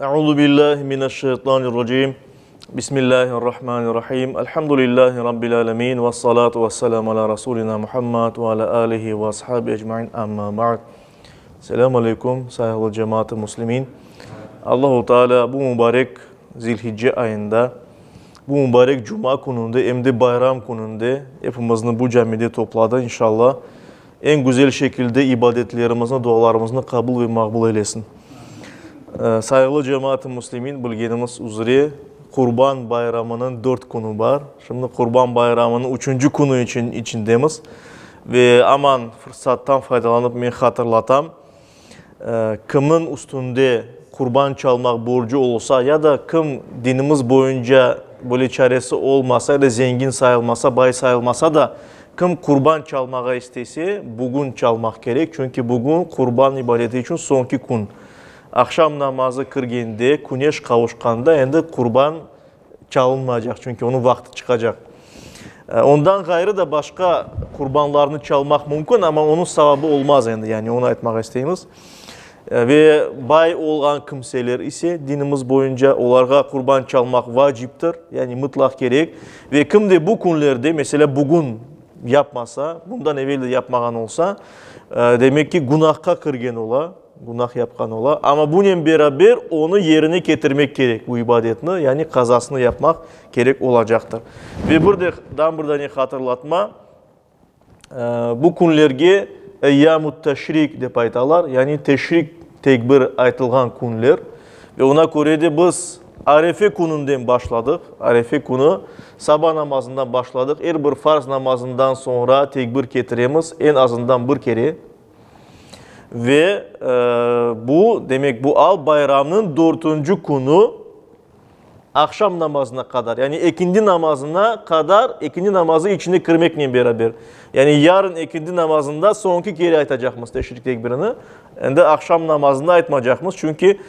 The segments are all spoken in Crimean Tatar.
Euzu billahi mineşşeytanirracim. Bismillahirrahmanirrahim. Elhamdülillahi rabbil alamin ve salatu vesselamu ala rasulina Muhammed ve ala alihi ve ashabi ecmain. Amma ba'd. Selamu aleyküm, sayğılı cemaat-ı muslimin. Allahu Teala bu mübarek Zilhicce ayında, bu mübarek cuma kününde, em de bayram kününde hepimizni bu camide topladı inşallah. Eñ güzel şekilde ibadetlerimizni, dualarımıznı qabul ve maqbul eylesin. Sayğılı cemaat-ı müslimin, bilgenimiz üzre, Qurban bayramınıñ dört künü bar. Şimdi Qurban bayramınıñ üçünci künü içün içindemiz. Ve aman fırsattan faydalanıp men hatırlatam, kimniñ üstünde qurban çalmaq borcu olsa ya da kim dinimiz boyunca böyle çaresi olmasa ya da zengin sayılmasa, bay sayılmasa da, kim qurban çalmağa istese, bugün çalmaq kerek, çünki bugün qurban ibadeti içün soñki kün. Aqşam namazı kirgende, küneş qavuşqanda endi qurban çalınmaycaq, çünki onıñ vaqtı çıqacaq. Ondan ğayrı da başqa qurbanlarnı çalmaq mümkün, amma onıñ savabı olmaz endi, yani onı aytmağa isteymiz. Ve bay olğan kimseler ise dinimiz boyunca olarğa qurban çalmaq vaciptir, yani mıtlaq kerek. Ve kim de bu künlerde, meselâ, bugün yapmasa, bundan evel de yapmağan olsa, demek ki, günahqa kirgen ola. Günah yapqan ola, amma bunen beraber onı yerine ketirmek kerek, bu ibadetni, yani qazasını yapmaq kerek olacaqtır. Ve bir de, daa bir dane hatırlatma, bu künlerge Eyyam-ut Teşrik dep aytalar, yani teşrik tekbir aytılğan künler. Ve ona köre de biz Arefe kününden başladıq, Arefe künü saba namazından başladıq, er bir farz namazından soñra tekbir ketiremiz, eñ azından bir kere. Ve bu, demek, bu al bayramnıñ dörtünci künü aqşam namazına qadar, yani ekindi namazına qadar, ekindi namazı içine kirmeknen beraber. Yani yarın ekindi namazında soñki kere aytacaqmız teşrik tekbirini. Endi aqşam namazında aytmacaqmız, çünki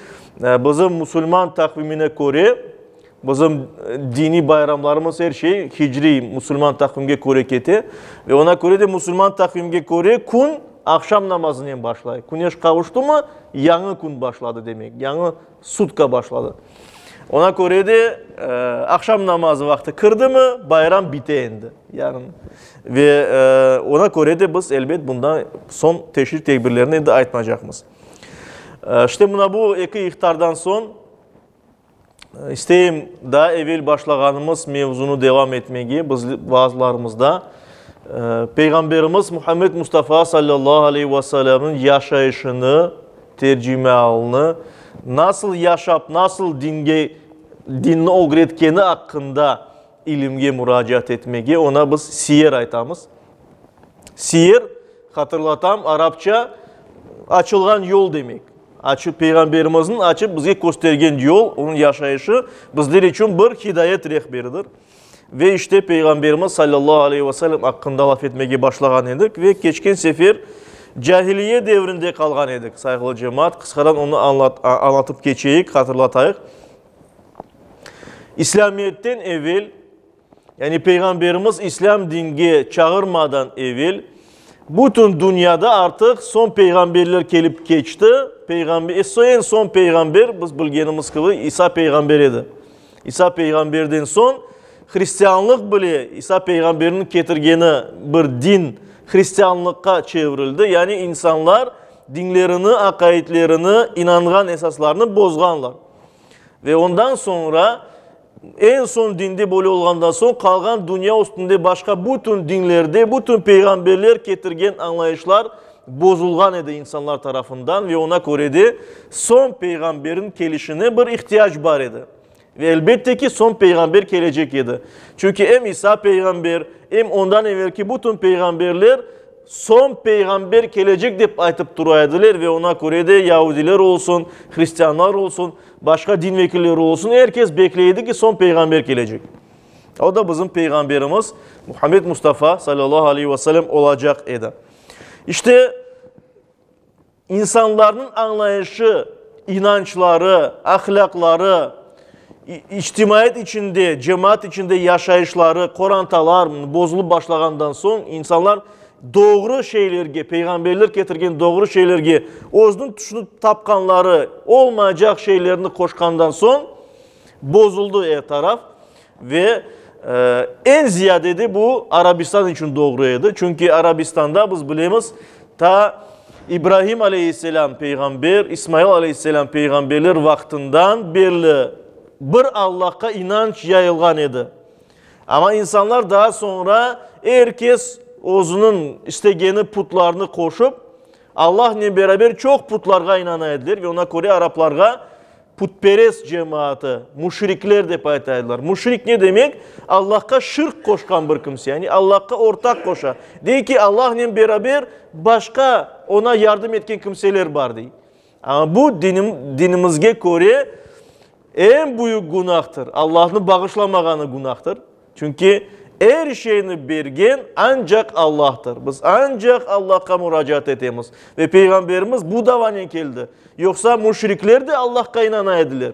bizim musulman taqvimine köre, Bizim diniy bayramlarımız er şey hicriy musulman taqvimge köre kete ve ona köre de musulman taqvimge köre kün aqşam namazınen başlay. Küneş qavuştımı, yañı kün başladı demek, yañı sutka başladı. Ona köre de aqşam namazı vaqtı kirdimi, bayram bite endi yarın. Ve ona köre de biz elbet bundan soñ teşrik tekbirlerini endi aytmaycaqmız. İşte mına bu eki ihtardan soñ İsteyim, daa evel başlağanımız mevzunı devam etmege, biz vaazlarımızda Peyğamberimiz Muhammed Mustafa sallallahu aleyhi ve sellemniñ yaşayışını, tercimealını, nasıl yaşap, nasıl dinge, dinni ögretkeni aqqında ilimge muracaat etmege, oña biz siyer aytamız. Siyer, hatırlatam, arapça açılğan yol demek. Açıp, Peyğamberimizniñ açıp bizge köstergen yol, onıñ yaşayışı bizler içün bir hidayet rehberidir. Ve işte Peyğamberimiz sallallahu aleyhi ve sellem aqqında laf etmege başlağan edik ve keçken sefer cahiliye devrinde qalğan edik, sayğılı cemaat. Qısqadan onı añlatıp keçeyik, hatırlatayıq. İslâmiyetten evel, Yani Peyğamberimiz İslâm dinge çağırmadan evel, bütün dünyada artıq soñ peyğamberler kelip keçti. Peyğamber, eñ soñ peyğamber, biz bilgenimiz kibi, İsa peyğamber edi. İsa peyğamberden soñ hristianlıq bile, İsa peyğamberniñ ketirgeni bir din hristianlıqqa çevirildi. Yani insanlar dinlerini, aqaidlerini, inanğan esaslarını bozğanlar. Ve ondan soñra, eñ soñ dinde böyle olğandan soñ, qalğan dünya üstünde başqa bütün dinlerde, bütün peyğamberler ketirgen añlayışlar bozulğan edi insanlar tarafından ve ona köre de soñ peyğamberin kelişine bir ihtiyac bar edi. Ve elbette ki, soñ peyğamber kelecek edi. Çünki em İsa peyğamber, em ondan evelki bütün peyğamberler Soñ peyğamber kelecek dep aytıp tura ediler ve oña köre de yaudiler olsun, hristianlar olsun, başqa din vekilleri olsun, er kes bekley edi ki, soñ peyğamber kelecek. O da bizim peyğamberimiz Muhammed Mustafa sallallahu aleyhi ve sellem olacaq edi. İşte, İnsanlarnıñ añlayışı, inançları, ahlâqları, içtimaiyet içinde, cemaat içinde yaşayışları, qorantalar bozulıp başlağandan soñ, insanlar. Doğru şeylerge, peyğamberler ketirgen doğru şeylerge özüniñ tüşünip tapqanları olmaycaq şeylerni qoşqandan soñ, bozuldı er taraf. Ve eñ ziyade de bu Arabistan içün doğru edi. Çünki Arabistanda, biz bilemiz, ta İbrahim aleyhisselâm peyğamber, İsmail aleyhisselâm peyğamberler vaqtından berli bir Allahqa inanç yayılğan edi. Amma insanlar daa soñra er kes özüniñ istegeni putlarnı qoşıp, Allahnen beraber çoq putlarğa inana ediler ve oña köre araplarğa putperest cemaatı, müşrikler dep ayta ediler. Müşrik ne demek? Allahqa şirk qoşqan bir kimse, yani Allahqa ortaq qoşa. Dey ki, Allahnen beraber başqa oña yardım etken kimseler bar, dey. Amma bu dinim, dinimizge köre eñ büyük günahtır, Allahnı bağışlamağanı günahtır. Çünki er şeyni bergen ancaq Allahtır. Biz ancaq Allahqa muracaat etemiz. Ve Peyğamberimiz bu davanen keldi. Yoqsa müşrikler de Allahqa inana ediler.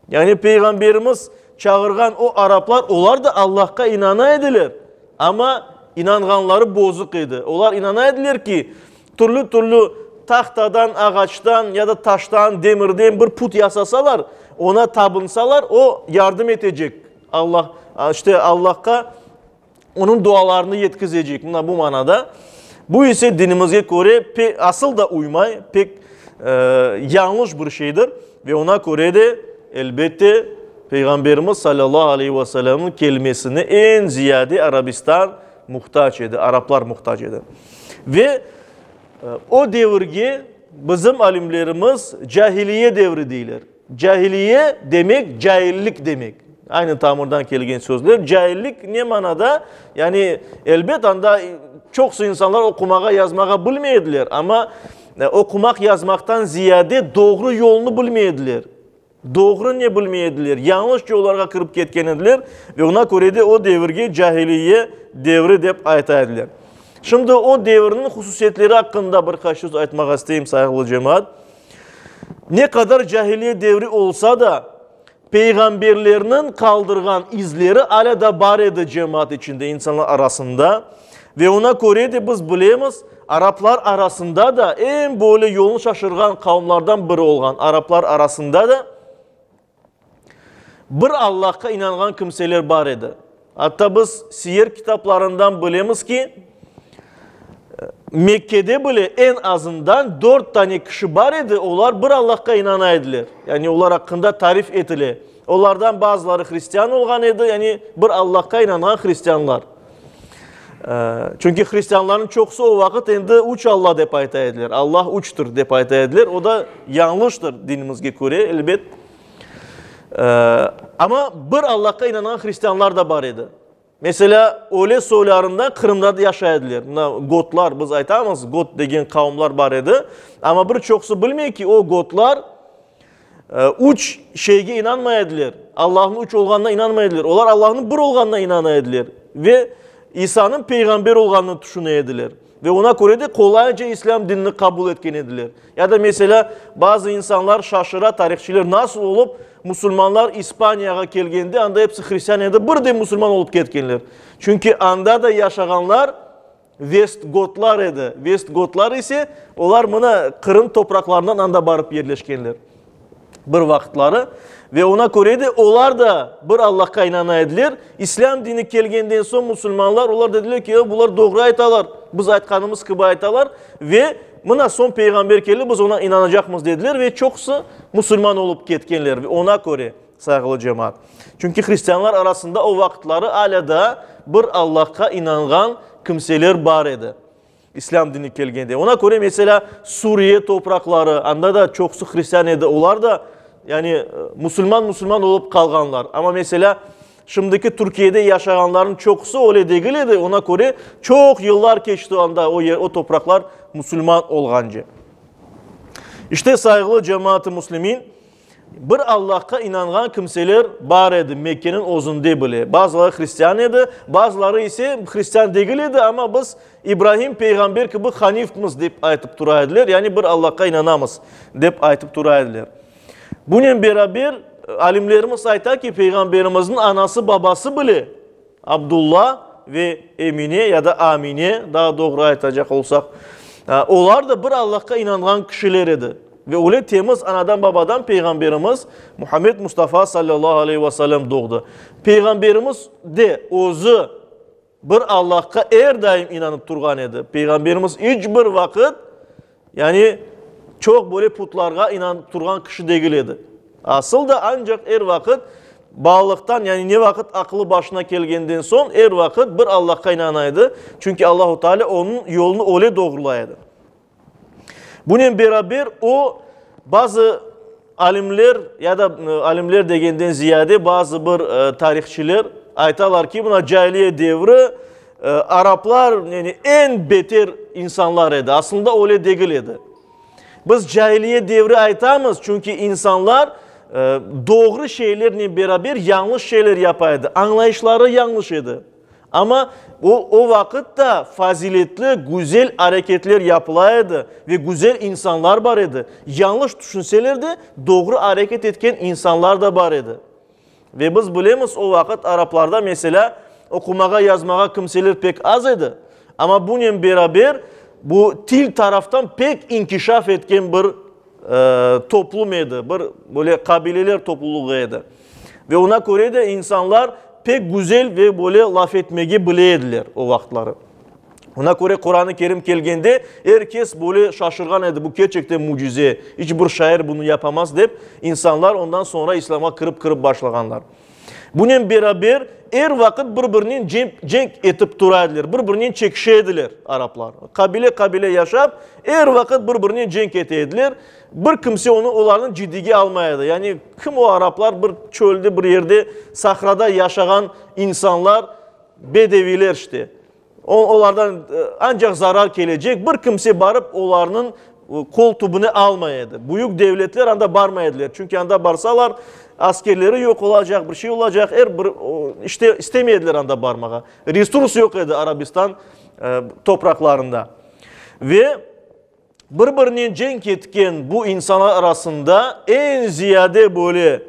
Yani Peyğamberimiz çağırğan o araplar, olar da Allahqa inana ediler. Amma inanğanları bozuq edi. Olar inana ediler ki, türlü-türlü tahtadan, ağaçtan ya da taştan, demirden bir put yasasalar, oña tabınsalar, o yardım etecek. Allah, işte Allahqa onıñ dualarını yetkizecek. Mına bu manada. Bu ise dinimizge köre asıl da uymay, pek yañlış bir şeydir. Ve oña köre de, elbette, Peyğamberimiz salâllahu aleyhi ve sellemniñ kelmesine eñ ziyade Arabistan muhtac edi, araplar muhtac edi. Ve o devirge bizim alimlerimiz cahiliye devri deyler. Cahiliye demek, caillik demek. Aynı tamırdan kelgen sözler. Caillik ne manada? Yani, elbet, anda çoqusı insanlar oqumağa, yazmağa bilmey ediler, amma oqumaq, yazmaqtan ziyade doğru yolnı bilmey ediler. Doğru ne bilmey ediler, yañlış yollarğa kirip ketken ediler ve oña köre de o devirge cahiliye devri dep ayta ediler. Şimdi o devirniñ hususiyetleri aqqında bir qaç söz aytmağa isteyim, sayğılı cemaat. Ne qadar cahiliye devri olsa da, peyğamberlerniñ qaldırğan izleri alâ da bar edi cemaat içinde, insanlar arasında. Ve oña köre de biz bilemiz, araplar arasında da eñ böyle yolun şaşırğan qavımlardan biri olğan araplar arasında da bir Allahqa inanğan kimseler bar edi. Atta biz siyer kitaplarından bilemiz ki, Mekkede bile eñ azından dört tane kişi bar edi, olar bir Allahqa inana ediler. Yani olar aqqında tarif etile. Olardan bazıları hristian olğan edi, yani bir Allahqa inanğan hristianlar. Çünki hristianlarnıñ çoqusı o vaqıt endi üç Alla dep ayta ediler. Allah üçtür dep ayta ediler. O da yañlıştır dinimizge köre, elbet. Amma bir Allahqa inanğan hristianlar da bar edi. Meselâ, öyle soylarından Qırımda da yaşay ediler. Mına gotlar, biz aytamız, got degen qavımlar bar edi. Amma bir çoqusı bilmey ki, o gotlar üç şeyge inanmay ediler. Allahnıñ üç olğanına inanmay ediler. Olar Allahnıñ bir olğanına inana ediler. Ve İsanıñ peyğamber olğanını tüşüne ediler. Ve oña köre de qolayca islâm dinini qabul etken ediler. Ya da, meselâ, bazı insanlar şaşıra, tarihçiler, nasıl olıp musulmanlar İspaniyağa kelgende, anda episi hristian edi, birden musulman olıp ketkenler. Çünki anda da yaşağanlar vestgotlar edi. Vestgotlar ise, olar mına Qırım topraqlarından anda barıp yerleşkenler bir vaqıtları. Ve oña köre de olar da bir Allahqa inana ediler. İslâm dini kelgenden soñ musulmanlar, olar dediler ki, bular doğru aytalar, biz aytqanımız kibi aytalar ve mına soñ peyğamber keldi, biz oña inanacaqmız dediler ve çoqusı musulman olıp ketkenler. Ve oña köre, sayğılı cemaat, çünki hristianlar arasında o vaqıtları alâ daa bir Allahqa inanğan kimseler bar edi. İslâm dini kelgende. Ona köre, meselâ, Suriye topraqları, anda da çoqusı hristian edi, olar da, yani, musulman musulman olıp qalğanlar. Amma, meselâ, şimdiki Türkiyede yaşağanlarnıñ çoqusı öyle degil edi, ona köre, çoq yıllar keçti anda o yer, o topraqlar musulman olğance. İşte, sayğılı cemaat-ı müslimin, Bir Allahqa inanğan kimseler bar edi Mekkeniñ özünde bile. Bazıları hristian edi, bazıları ise hristian degil edi, amma biz İbrahim peyğamber kibi hanifmiz dep aytıp tura ediler, yani bir Allahqa inanamız dep aytıp tura ediler. Bunen beraber alimlerimiz ayta ki, peyğamberimizniñ anası-babası bile Abdulla. ve Emine ya da Amine, daa doğru aytacaq olsaq, olar da bir Allahqa inanğan kişiler edi. Ve öyle temiz anadan-babadan Peyğamberimiz Muhammed Mustafa sallallahu aleyhi ve sellem doğdı. Peyğamberimiz de özü bir Allahqa er daim inanıp turğan edi. Peyğamberimiz iç bir vaqıt, yani çoq böyle putlarğa inanıp turğan kişi degil edi. Asıl da ancaq er vaqıt balalıqtan, yani ne vaqıt aqılı başına kelgenden soñ er vaqıt bir Allahqa inana edi. Çünki Allahu Teala onıñ yolunı öyle doğrulay edi. Bunen beraber o, bazı alimler ya da alimler degenden ziyade bazı bir tarihçiler aytalar ki, mına cailiye devri araplar yani eñ beter insanlar edi. Aslında öyle degil edi. Biz cailiye devri aytamız, çünki insanlar doğru şeylernen beraber yañlış şeyler yapa edi, añlayışları yañlış edi. Amma o, o vaqıt da faziletli, güzel areketler yapıla edi ve güzel insanlar bar edi. Yañlış tüşünseler de, doğru areket etken insanlar da bar edi. Ve biz bilemiz, o vaqıt araplarda, meselâ, oqumağa, yazmağa kimseler pek az edi. Amma bunen beraber bu til taraftan pek inkişaf etken bir toplum edi, bir böyle qabileler toplulığı edi. Ve ona köre de insanlar pek güzel ve böyle laf etmege bile ediler o vaqıtları. Ona köre Quran-ı Kerim kelgende er kes böyle şaşırğan edi, bu kerçekten mücize, iç bir şair bunı yapamaz dep, insanlar ondan soñra İslamğa kirip-kirip başlağanlar. Bunen beraber er vaqıt bir-birinen cenk etip tura ediler, bir-birinen çekişe ediler araplar. Qabile-qabile yaşap, er vaqıt bir-birinen cenk ete ediler. Bir kimse onı, olarnı ciddiyge almay edi. Yani kim o araplar, bir çölde, bir yerde, sahrada yaşağan insanlar, bedeviyler işte. Olardan ancaq zarar kelecek, bir kimse barıp olarnıñ qol tübüne almay edi. Büyük devletler anda barmay ediler, çünki anda barsalar, askerleri yoq olacaq, bir şey olacaq, er bir, işte, istemey ediler anda barmağa. Resurs yoq edi Arabistan topraqlarında. Ve bir-birinen cenk etken bu insanlar arasında eñ ziyade böyle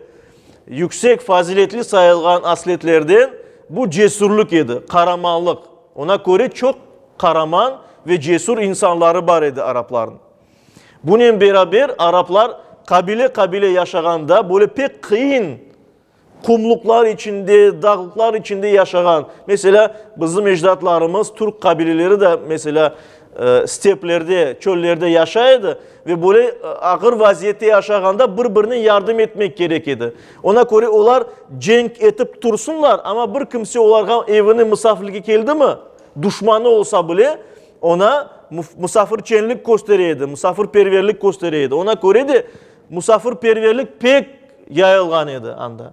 yüksek faziletli sayılğan asletlerden bu cesürlik edi, qaramanlıq. Ona köre çoq qaraman ve cesür insanları bar edi araplarnıñ. Bunen beraber araplar qabile-qabile yaşağanda böyle pek qıyın Qumluqlar içinde, dağlıqlar içinde yaşağan, meselâ, bizim ecdatlarımız, türk qabileleri de, meselâ, steplerde, çöllerde yaşay edi ve böyle ağır vaziyette yaşağanda bir-birine yardım etmek kerek edi. Ona köre olar cenk etip tursınlar, amma bir kimse olarğa evine musafirlikke keldimi, duşmanı olsa bile, ona musafirçenlik köstere edi, musafirperverlik köstere edi. Ona köre de musafirperverlik pek yayılğan edi anda.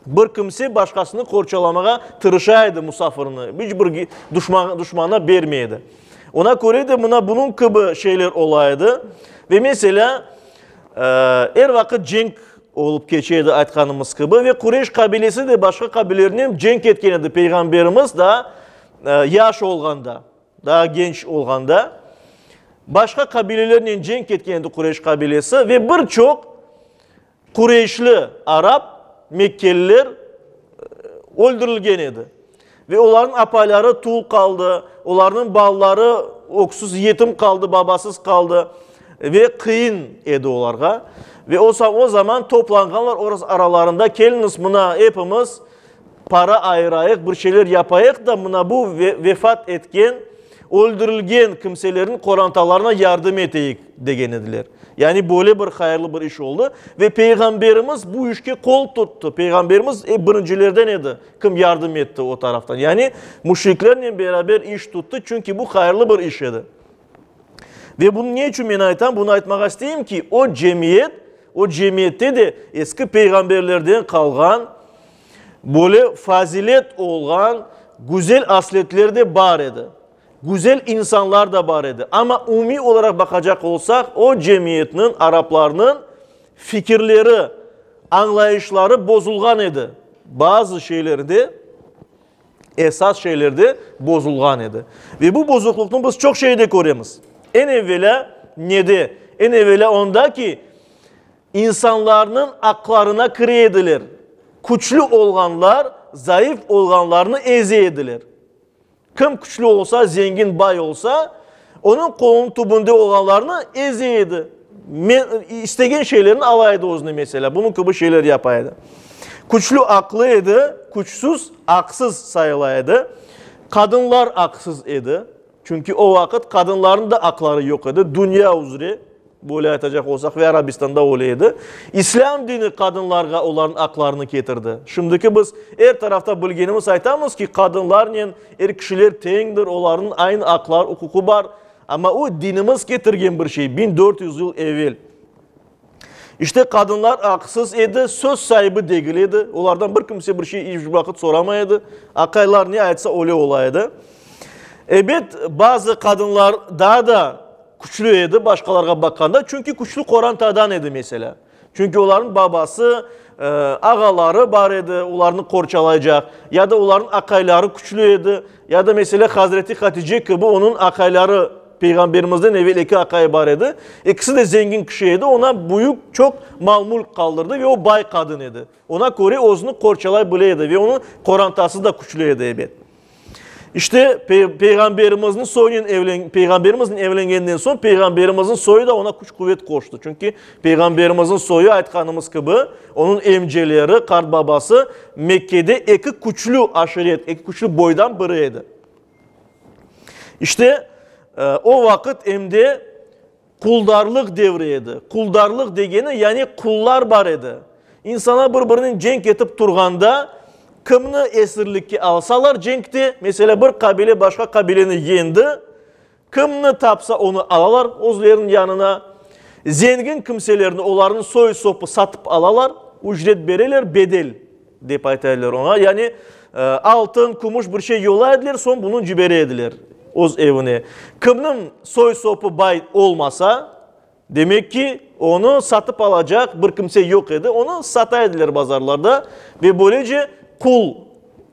Bir kimse başqasını qorçalamağa tırışa edi musafirni, iç bir duşmana bermey edi. Ona köre de mına bunıñ kibi şeyler ola edi. Ve meselâ, er vaqıt cenk olıp keçe edi aytqanımız kibi ve Qureyş qabilesi de başqa qabilelernen cenk etken edi Peyğamberimiz daa yaş olğanda. Daa genç olğanda, başqa qabilelernen cenk etken edi Qureyş qabilesi ve bir çoq qureyşli arap, mekkeliler öldürilgen edi. Ve olarnıñ apayları tul qaldı, olarnıñ balaları öksüz, yetim qaldı, babasız qaldı ve qıyın edi olarğa. Ve o zaman toplanğanlar orası aralarında, keliñiz mına epimiz para ayırayıq, bir şeyler yapayıq da, mına bu vefat etken, öldürilgen kimselerniñ qorantalarına yardım eteyik, degen ediler. Yani böyle bir hayırlı bir iş oldı ve Peyğamberimiz bu işke qol tuttı. Peyğamberimiz birincilerden edi, kim yardım etti o taraftan. Yani müşriklernen beraber iş tuttı, çünki bu hayırlı bir iş edi. Ve bunı ne içün men aytam? Bunı aytmağa isteyim ki, o cemiyet, o cemiyette de eski peyğamberlerden qalğan böyle fazilet olğan güzel asletler de bar edi. Güzel insanlar da bar edi. Amma umumiy olaraq baqacaq olsaq, o cemiyetniñ, araplarnıñ fikirleri, añlayışları bozulğan edi. Bazı şeylerde. Esas şeylerde bozulğan edi. Ve bu bozuqlıqnı biz çoq şeyde köremiz. Eñ evelâ nede? Eñ evelâ onda ki, insanlarnıñ aqlarına kire ediler. Küçlü olğanlar zayıf olğanlarnı eze ediler. Kim küçlü olsa, zengin, bay olsa, onıñ qolunıñ tübünde olğanlarnı eze edi. İstegen şeylerini ala edi özüne, meselâ. Bunıñ kibi şeyler yapa edi. Küçlü aqlı edi, küçsüz aqsız sayıla edi. Qadınlar aqsız edi. Çünki o vaqıt qadınlarnıñ da aqları yoq edi, dünya üzre, böyle aytacaq olsaq, ve Arabistanda öyle edi. İslâm dini qadınlarğa olarnıñ aqlarını ketirdi. Şimdiki biz er tarafta bilgenimiz aytamız ki, qadınlarnen er kişiler teñdir, olarnıñ aynı aqlar, uquqı bar. Amma o dinimiz ketirgen bir şey, 1400 yıl evel. İşte qadınlar aqsız edi, söz saibi degil edi, olardan bir kimse bir şey iç bir vaqıt soramay edi, aqaylar ne aytsa öyle ola edi. Ebet, bazı qadınlar daa da küçlü edi başqalarğa baqqanda, çünki küçlü qorantadan edi, meselâ. Çünki olarnıñ babası, ağaları bar edi, olarnı qorçalaycaq, ya da olarnıñ aqayları küçlü edi, ya da, meselâ, Hazreti Hatice kibi onıñ aqayları, Peyğamberimizden evel eki aqayı bar edi, ekisi de zengin kişi edi, oña büyük, çoq mal-mülk qaldırdı ve o bay qadın edi. Oña köre özüni qorçalay bile edi ve onıñ qorantası da küçlü edi, ebet. İşte, Peyğamberimizniñ soyunen evlen, Peyğamberimiznen evlengenden soñ, Peyğamberimizniñ soyu da oña küç-quvet qoştı. Çünki Peyğamberimizniñ soyu, aytqanımız kibi, onıñ emceleri, qartbabası Mekkede eki küçlü aşiret, eki küçlü boydan biri edi. İşte, o vaqıt em de quldarlıq devri edi. Quldarlıq degeni, yani qullar bar edi. İnsanlar bir-birinen cenk etip turğanda, kimni esirlikke alsalar cenkte, meselâ, bir qabile başqa qabileni yendi, kimni tapsa onı alalar özleriniñ yanına. Zengin kimselerni, olarnıñ soy-sopı satıp alalar, ücret bereler, bedel dep ayta ediler oña, yani altın, kümüş bir şey yollay ediler, soñ bunı cibere ediler öz evine. Kimniñ soy-sopı bay olmasa, demek ki, onı satıp alacaq bir kimse yoq edi, onı sata ediler bazarlarda ve böylece qul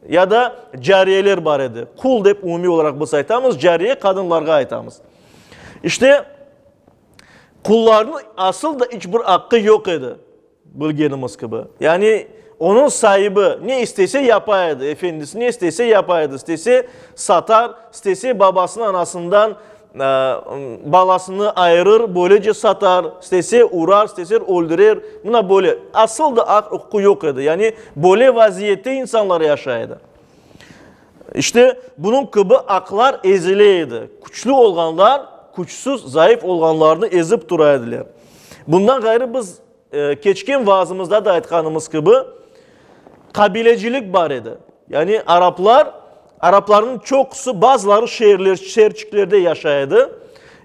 ya da cariyeler bar edi. Qul dep umumiy olaraq biz aytamız, cariye qadınlarğa aytamız. İşte, qullarnıñ asıl da iç bir aqqı yoq edi. Bilgenimiz kibi. Yani onıñ saibi ne istese yapa edi, efendisi ne istese yapa edi, istese satar, istese babasını anasından balasını ayırır, böylece satar, istese urar, istese öldürer. Mına böyle. Asıl da aq-uquqı yoq edi. Yani böyle vaziyette insanlar yaşay edi. İşte, bunıñ kibi aqlar ezile edi. Küçlü olğanlar küçsüz, zayıf olğanlarnı ezip tura ediler. Bundan ğayrı biz keçken vaazımızda da aytqanımız kibi, qabilecilik bar edi. Yani araplar, araplarnıñ çoqusı, bazıları şeerler, şeerçiklerde yaşay edi.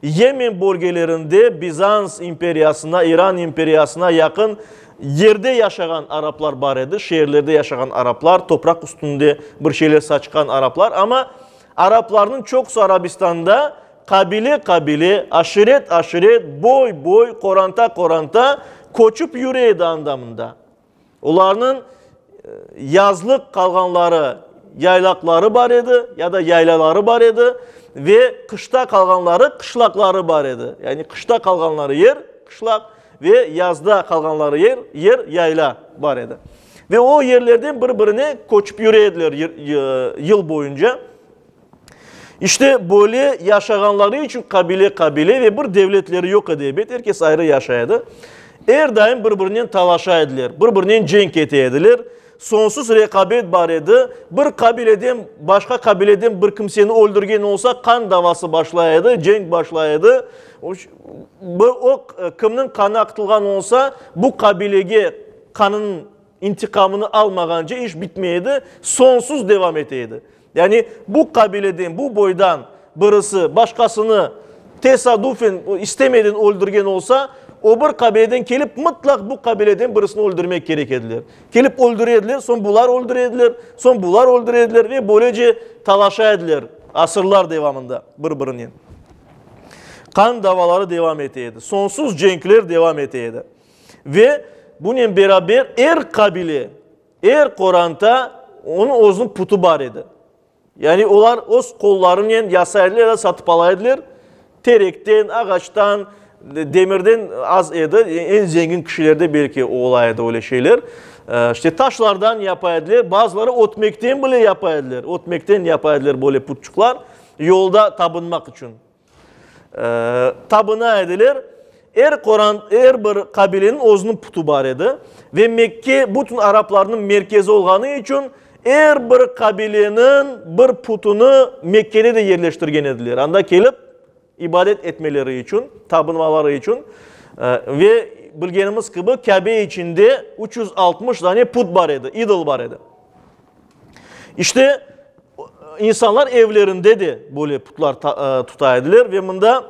Yemen bölgelerinde Bizans imperiyasına, İran imperiyasına yaqın yerde yaşağan araplar bar edi, şeerlerde yaşağan araplar, topraq üstünde bir şeyler saçqan araplar. Amma araplarnıñ çoqusı Arabistanda qabile-qabile, aşiret-aşiret, boy-boy, qoranta-qoranta köçip yüre edi anda-mında. Olarnıñ yazlıq qalğanları yaylaqları bar edi, ya da yaylaları bar edi, ve qışta qalğanları qışlaqları bar edi. Yani qışta qalğanları yer, qışlaq, ve yazda qalğanları yer, yer, yayla bar edi. Ve o yerlerden bir-birine köçip yüre ediler yıl boyunca. İşte böyle yaşağanları içün qabile-qabile ve bir devletleri yoq edi, ebet, er kes ayrı yaşay edi. Er daim bir-birinen talaşa ediler, bir-birinen cenk ete ediler. Soñsuz reqabet bar edi. Bir qabileden başqa qabileden bir kimseni öldürgen olsa, qan davası başlay edi, cenk başlay edi. O, kimniñ qanı aqıtılğan olsa, bu qabilege qanınıñ intiqamını almağance iş bitmey edi, soñsuz devam ete edi. Yani bu qabileden, bu boydan birisi başqasını tesadufen, istemeden öldürgen olsa, o bir qabileden kelip mıtlaq bu qabileden birisini öldürmek kerek ediler. Kelip öldüre ediler, soñ bular öldüre ediler, soñ bular öldüre ediler ve böylece talaşa ediler asırlar devamında bir-birinen. Qan davaları devam ete edi, soñsuz cenkler devam ete edi. Ve bunen beraber er qabile, Er qoranta, onıñ özüniñ putu bar edi. Yani olar öz qollarınen yasay ediler ya da satıp ala ediler. Terekten, ağaçtan, demirden az edi. Eñ zengin kişilerde belki ola edi öyle şeyler. İşte, taşlardan yapa ediler, bazıları ötmekten bile yapa ediler, ötmekten yapa ediler böyle putçuqlar, yolda tabınmaq içün. Tabına ediler. Er qoran, er bir qabileniñ özüniñ putu bar edi. Ve Mekke bütün araplarnıñ merkezi olğanı içün er bir qabileniñ bir putunı Mekkede de yerleştirgen ediler. Anda kelip ibadet etmeleri içün, tabınmaları içün. Ve bilgenimiz kibi, Kâbe içinde 360 dane put bar edi, idol bar edi. İşte, insanlar evlerinde de böyle putlar tuta ediler ve mında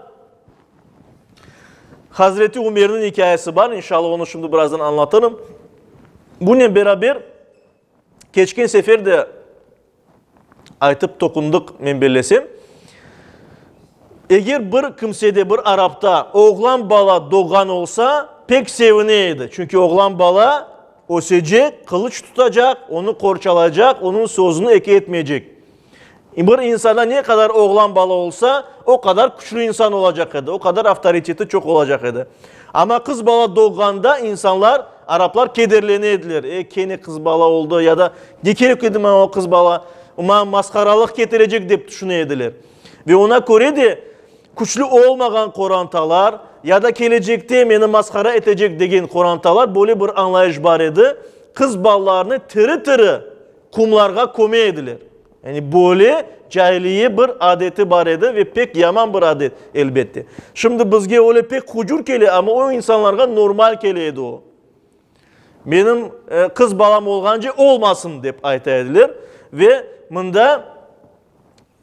Hazreti Ümerniñ ikâyesi bar, inşallah onı şimdi birazdan añlatırım. Bunen beraber, keçken sefer de aytıp toqundıq, men bellesem, eger bir kimsede, bir arapta oğlan bala doğğan olsa, pek sevine edi, çünki oğlan bala ösecek, qılıç tutacaq, onı qorçalaycaq, onıñ sözüni eki etmeycek. Bir insanda ne qadar oğlan bala olsa, o qadar küçlü insan olacaq edi, o qadar avtoriteti çoq olacaq edi. Amma qız bala doğğanda insanlar, araplar kederlene ediler, e, kene qız bala oldı ya da ne kerek edi maña o qız bala, maña masqaralıq ketirecek dep tüşüne ediler. Ve oña köre de küçlü olmağan qorantalar ya da kelecekte meni masqara etecek degen qorantalar böyle bir añlayış bar edi, qız balalarnı tiri-tiri qumlarğa köme ediler. Yani böyle cailiye bir adeti bar edi ve pek yaman bir adet, elbette. Şimdi bizge öyle pek hucur kele, amma o insanlarğa normal kele edi o. Menim qız balam olğance olmasın, dep ayta ediler. Ve mında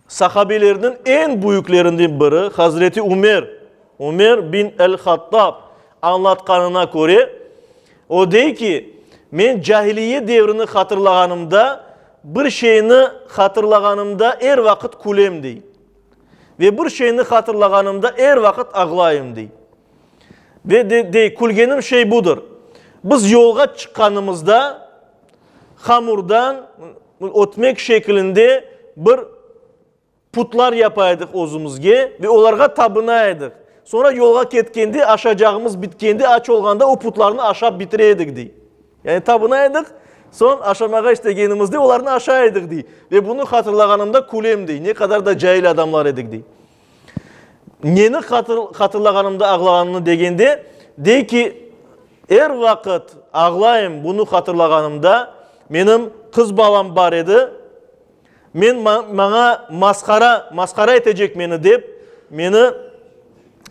sahabelerniñ eñ büyüklerinden biri Hazreti Ümer, Ümer bin el-Hattab añlatqanına köre, o dey ki, Men cahiliye devrini hatırlağanımda, bir şeyni hatırlağanımda er vaqıt külem, dey. Ve bir şeyni hatırlağanımda er vaqıt ağlayım, dey. Ve de, dey, külgenim şey budır, biz yolğa çıqqanımızda hamurdan ötmek şeklinde bir Putlar yapa edik özümizge ve olarğa tabına edik. Soñra yolğa ketkende, aşacağımız bitkende, aç olğanda o putlarnı aşap bitire edik, dey. Yani tabına edik, soñ aşamağa istegenimizde olarnı aşa edik, dey. Ve bunı hatırlağanımda külem, dey, ne qadar da cail adamlar edik, dey. Neni hatırlağanımda ağlağanımnı degende, dey ki, er vaqıt ağlayım bunı hatırlağanımda, menim qız balam bar edi, Men maña masqara, masqara etecek meni dep, meni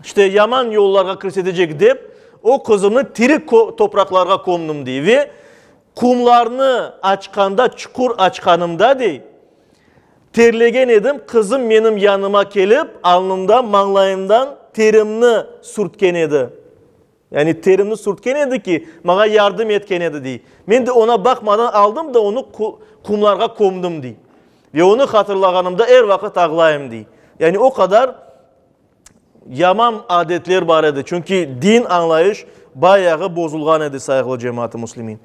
işte yaman yollarğa kirsetecek dep, o qızımnı tiri topraqlarğa kömdim, dey. Ve qumlarnı açqanda, çuqur açqanımda, dey, terlegen edim, qızım menim yanıma kelip, alnımdan, mañlayımdan terimni sürtken edi. Yani terimni sürtken edi ki, maña yardım etken edi, dey. Men de oña baqmadan aldım da onı qumlarğa kömdim, dey. Ve onı hatırlağanımda er vaqıt ağlayım, dey. Yani o qadar yaman adetler bar edi, çünki din añlayış bayağı bozulğan edi, sayğılı cemaat-ı müslimin.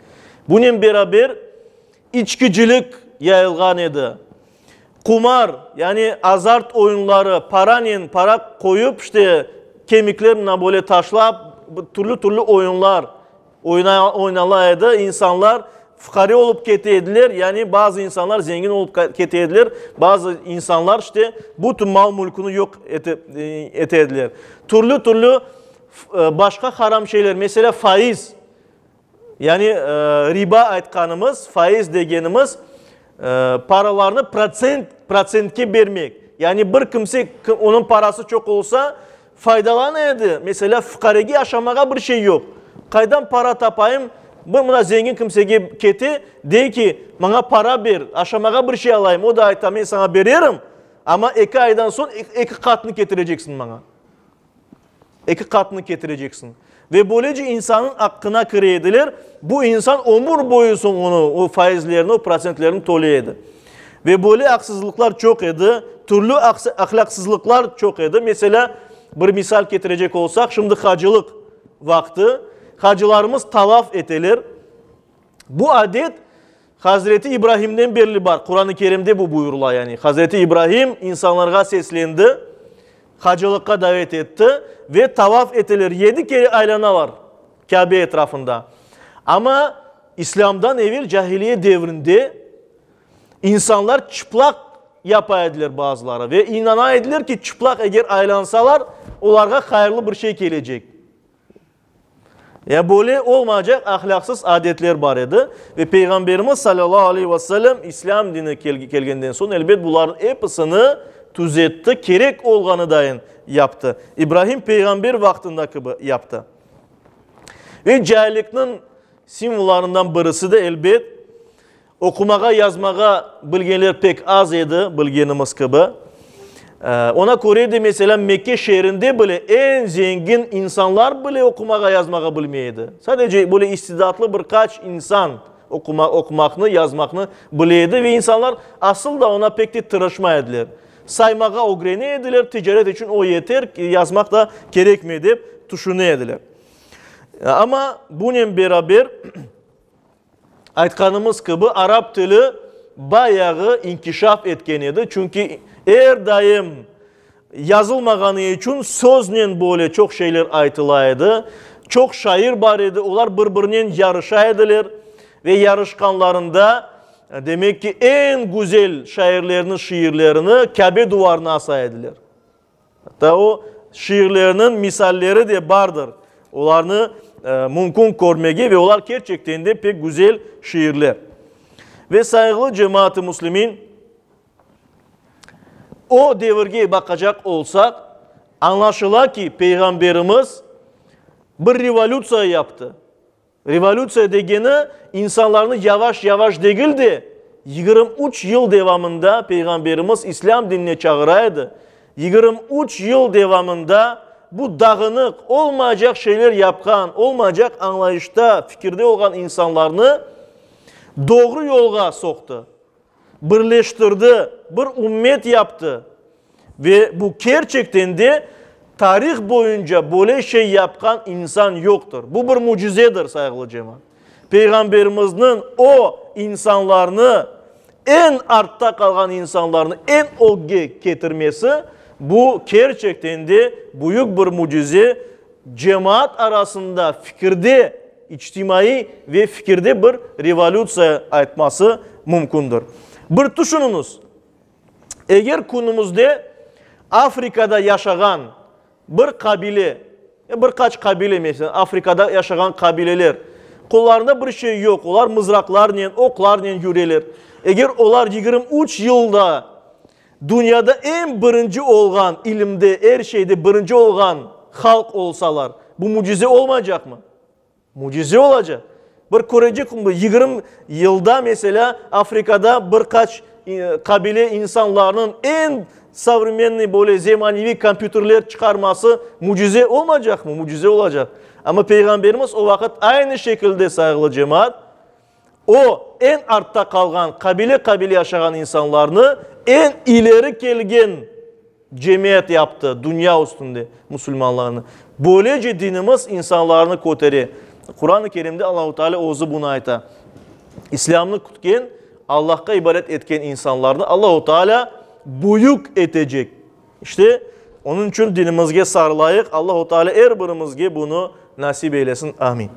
Bunen beraber İçkicilik yayılğan edi. Qumar, yani azart oyunları, paranen, para qoyup, işte, kemikler mına böyle taşlap, türlü-türlü oyunlar oynala edi. İnsanlar fuqare olıp kete ediler, yani bazı insanlar zengin olıp kete ediler, bazı insanlar, işte, bütün mal-mülküni yoq ete ediler. Türlü-türlü başqa haram şeyler, meselâ, faiz. Yani riba aytqanımız, faiz degenimiz, paralarnı protsent, protsentke bermek. Yani bir kimse, onıñ parası çoq olsa, faydalana edi. Meselâ, fuqarege aşamağa bir şey yoq. Qaydan para tapayım? Bir mına zengin kimsege kete, dey ki, maña para ber, aşamağa bir şey alayım. O da ayta, men saña bererim, amma eki aydan soñ eki qatını ketireceksiñ maña. Eki qatını ketireceksiñ. Ve böylece insannıñ aqqına kire ediler, bu insan ömür boyu soñ onı, o faizlerini, o protsentlerini töley edi. Ve böyle aqsızlıqlar çoq edi, türlü ahlâqsızlıqlar çoq edi. Meselâ, bir misal ketirecek olsaq, şimdi hacılıq vaqtı, hacılarımız tavaf eteler. Bu adet Hazreti İbrahimden berli bar, Quran-ı Kerimde bu buyurıla, yani Hazreti İbrahim insanlarğa seslendi, hacılıqqa davet etti ve tavaf eteler, yedi kere aylanalar Kâbe etrafında. Amma. İslâmdan evel cahiliye devrinde insanlar çıplaq yapa ediler bazıları ve inana ediler ki, çıplaq eger aylansalar, olarğa hayırlı bir şey kelecek. Ya böyle olmaycaq ahlâqsız adetler bar edi. Ve Peyğamberimiz salâllahu aleyhi ve sellem İslâm dini kelgenden soñ, elbet, bularnıñ episini tüzetti, kerek olğanı dayın yaptı. İbrahim peyğamber vaqtında kibi yaptı. Ve caillikniñ simvollarından birisi de, elbet, Oqumağa, yazmağa bilgenler pek az edi, bilgenimiz kibi. Oña köre de, meselâ, Mekke şeerinde bile eñ zengin insanlar bile oqumağa, yazmağa bilmey edi. Sadece böyle istidatlı bir qaç insan oqumaqnı, yazmaqnı bile edi ve insanlar asıl da oña pek de tırışmay ediler. Saymağa ögrene ediler, ticaret içün o yeter, yazmaq da kerekmey dep tüşüne ediler. Amma bunen beraber. Aytqanımız kibi, arap tili bayağı inkişaf etken edi, çünki er daim yazılmağanı içün söznen böyle çoq şeyler aytıla edi. Çoq şair bar edi, olar bir-birinen yarışa ediler ve yarışqanlarında, demek ki, eñ güzel şairlerniñ şiirlerini Kâbe duvarına asa ediler. Hatta o şiirlerniñ misalleri de bardır. Olarnı mümkün körmege ve olar kerçekten de pek güzel şiirler. Ve sayğılı cemaat-ı müslimin, o devirge baqacaq olsaq, añlaşıla ki, Peyğamberimiz bir revolütsiya yaptı. Revolütsiya degeni, insanlarnı yavaş-yavaş degil de, 23 yıl devamında Peyğamberimiz İslâm dinine çağıra edi, 23 yıl devamında bu dağınıq, olmaycaq şeyler yapqan, olmaycaq añlayışta, fikirde olğan insanlarnı doğru yolğa soqtı, birleştirdi, bir ümmet yaptı. Ve bu kerçekten de tarih boyunca böyle şey yapqan insan yoqtır. Bu bir mücizedir, sayğılı cemaat. Peyğamberimizniñ o insanlarnı, eñ artta qalğan insanlarnı eñ ögge ketirmesi, bu kerçekten de büyük bir mücize, cemaat arasında fikirde, içtimaiy ve fikirde bir revolütsiya aytması mümkündir. Bir tüşüniñiz, Eger künümizde Afrikada yaşağan bir qabile, bir qaç qabile, meselen, Afrikada yaşağan qabileler, qollarında bir şey yoq, olar mızraqlarnen, oqlarnen yüreler. Eger olar 23 yılda dünyada eñ birinci olğan, ilimde, er şeyde birinci olğan halq olsalar, bu mücize olmaycaqmı? Mücize olacaq. Bir körecek, 20 yılda, meselâ, Afrikada bir qaç qabile insanlarnıñ eñ sovremenniy, böyle zemaneviy kompyuterler çıqarması mücize olmaycaqmı? Mücize olacaq. Amma Peyğamberimiz o vaqıt aynı şekilde, sayğılı cemaat, o, eñ artta qalğan, qabile-qabile yaşağan insanlarnı eñ ileri kelgen Cemiyet yaptı dünya üstünde musulmanlarnı. Böylece dinimiz insanlarnı kötere. Quran-ı Kerimde Allahu Teala özü bunı ayta. İslâmnı kütken, Allahqa ibadet etken insanlarnı Allahu Teala büyük etecek. İşte, onıñ içün dinimizge sarılayıq. Allahu Teala er birimizge bunı nasip eylesin. Amin.